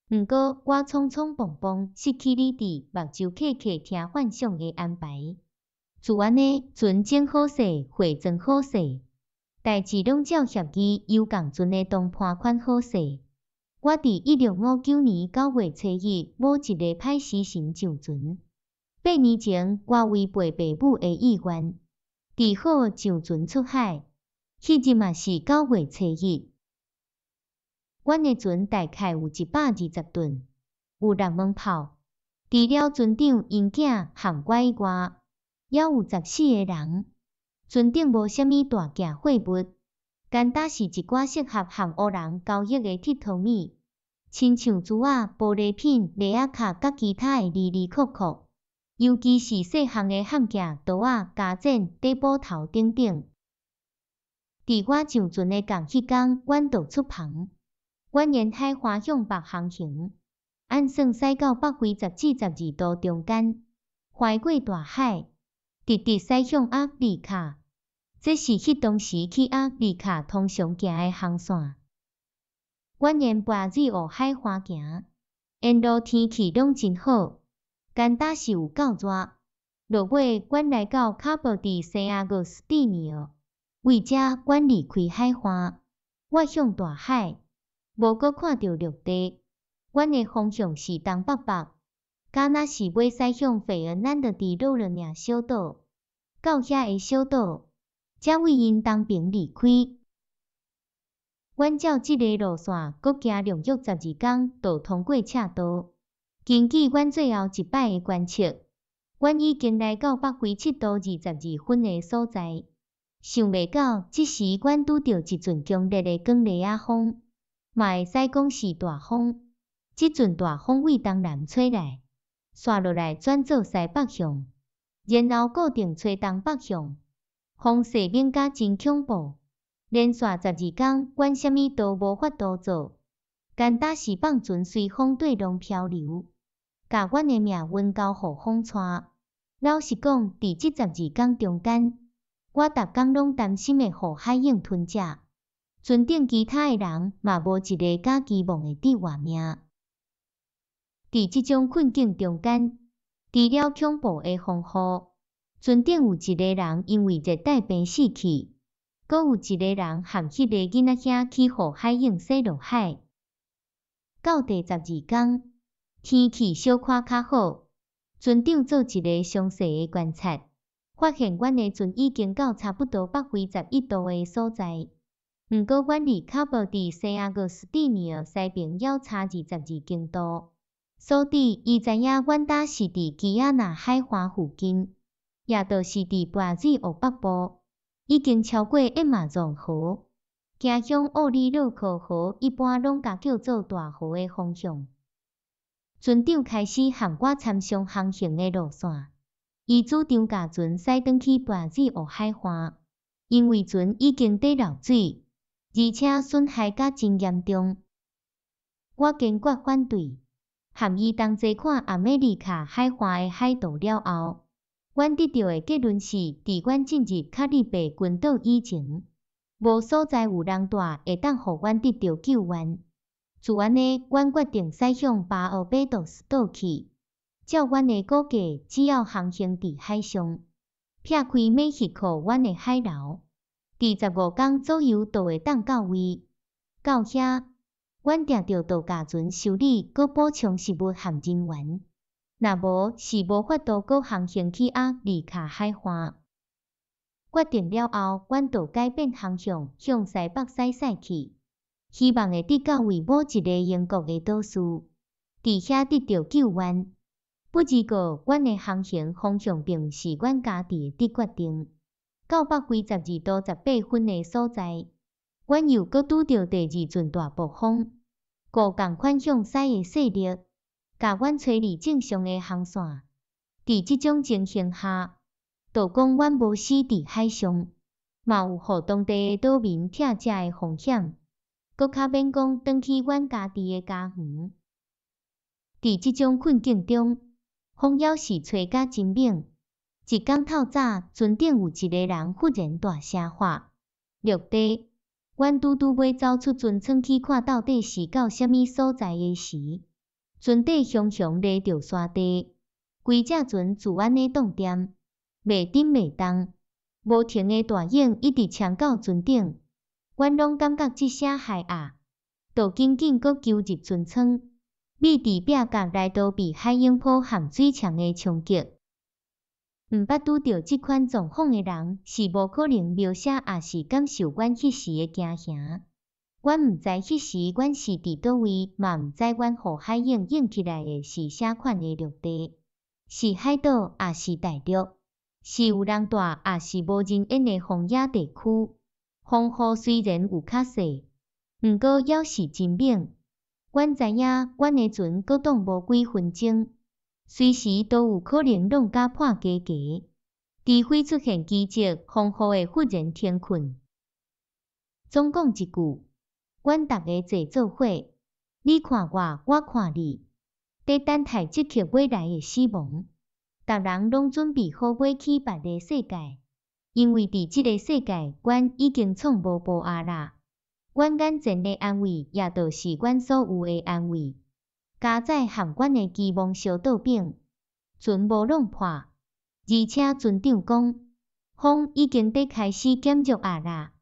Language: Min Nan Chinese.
毋過，我匆匆忙忙失去理智，目睭瞌瞌聽幻想的安排。自按呢，船整好勢，貨裝好勢，代誌攏照協議由仝船的同伴款好勢。我佇1659年9月初1日某一个歹時辰上船。8年前，我違背爸母的意願，佇好上船出海。彼日嘛是九月初一。阮的船大概有120噸，有六門炮。除了船長𪜶囝和我以外，猶有14個人。船頂無啥物大件貨物，干焦是一寡適合和烏人交易的鐵頭物，親像珠仔、玻璃品、螺仔殼佮其他的離離扣扣。尤其是細項的銜劍、刀仔、鉸剪、底斧頭等等。佇我上船的仝彼工，阮就出帆。阮沿海岸向北航行，按算駛到北緯10至12度中間，橫過大海，直直駛向阿弗里卡。這是彼當時去阿弗里卡通常行的航線。阮沿跋水湖海岸行，沿路天氣攏真好，干焦是有夠熱。落尾，阮來到卡布佇聖阿古斯蒂尼奧，為遮阮離開海岸，我向大海，無閣看著陸地。阮的方向是東北北，敢若是欲駛向費爾南多佇洛倫亞小島。到遐个小島，才為𪜶東爿離開。阮照這个路線，閣行兩約12工，就通過赤道。根據阮最後一擺的觀測，阮已經來到北緯7度22分的所在。想袂到，這時阮拄著一陣強烈的捲螺仔風，嘛會使講是大風。這陣大風為東南吹來，紲落來轉做西北向，然後固定吹東北向，風勢猛甲真恐怖。連續12工，阮啥物都無法度做，干焦是放船隨風綴浪漂流，共阮的命運交予風帶。老實講，佇這十二工中間，我逐工攏擔心會予海湧吞食。船頂其他的人嘛無一个敢期望會得活命。佇這種困境中間，除了恐怖的風雨，船頂有一个人因為熱帶病死去，閣有一个人和彼个囡仔兄去予海湧洗落海。到第12工，天氣小可較好，船長做一个詳細的觀察，發現阮的船已經到差不多北緯11度的所在。毋過，阮離卡布佇聖阿古斯蒂尼奧西爿猶差22經度，所以伊知影阮焦是佇基亞納海岸附近，也就是佇跋水湖北部，已經超過亞馬遜河，行向奧里諾克河，一般攏共叫做大河的方向。船長開始和我參詳航行的路線，伊主張共船駛轉去跋水湖海岸，因為船已經佇漏水，而且損害甲真嚴重。我堅決反對，和伊同齊看亞美利卡海岸的海圖了後，阮得著的結論是，佇阮進入卡里別群島以前，無所在有人蹛會當予阮得著救援。自按呢，阮決定駛向巴爾貝多斯島去。照阮的估計，只要航行佇海上，撇開墨西哥灣的海流，佇15工左右就會當到位。到遐，阮定著著共船修理，閣補充食物和人員。若無，是無法度閣航行去阿弗里卡海岸。決定了後，阮就改變航向，向西北駛駛去，希望會得到位某一个英國的島嶼，佇遐得著救援。不過，阮的航行方向並毋是阮家己會得決定。到北緯12度18分的所在，阮又閣拄著第二陣大暴風，五仝款向西的勢力，共阮吹離正常的航線。佇這種情形下，就講阮無死佇海上，嘛有予當地的島民拆食的風險，閣較免講轉去阮家己的家園。佇這種困境中，風猶是吹甲真猛。一工透早，船頂有一个人忽然大聲喊：陸地！阮拄拄欲走出船艙去看到底是到啥物所在的時，船底雄雄犁著沙地，規隻船就按呢動恬，袂振袂動，無停的大湧一直衝到船頂，阮攏感覺這聲駭鴨，就緊緊閣虯入船艙，覕佇壁角來逃避海湧波和水牆的衝擊。毋捌拄著這款狀況的人，是無可能描寫抑是感受阮彼時的驚嚇。阮毋知彼時阮是佇佗位，嘛毋知阮予海湧湧起來的是啥款的陸地，是海島抑是大陸，是有人蹛抑是無人煙的荒野地區。風雨雖然有較細，毋過猶是真猛。阮知影，阮的船閣擋無幾分鐘，隨時都有可能弄甲破家家，除非出現奇蹟，風雨會忽然停困。總講一句，阮逐个坐做伙，你看我，我看你，佇等待這刻尾來的死亡。逐人攏準備好欲去別个世界，因為佇這个世界，阮已經創無步仔啦。阮眼前的安慰，也就是阮所有的安慰。加載和阮的期望相倒反，船無弄破，而且船長講，風已經佇開始減弱啊啦。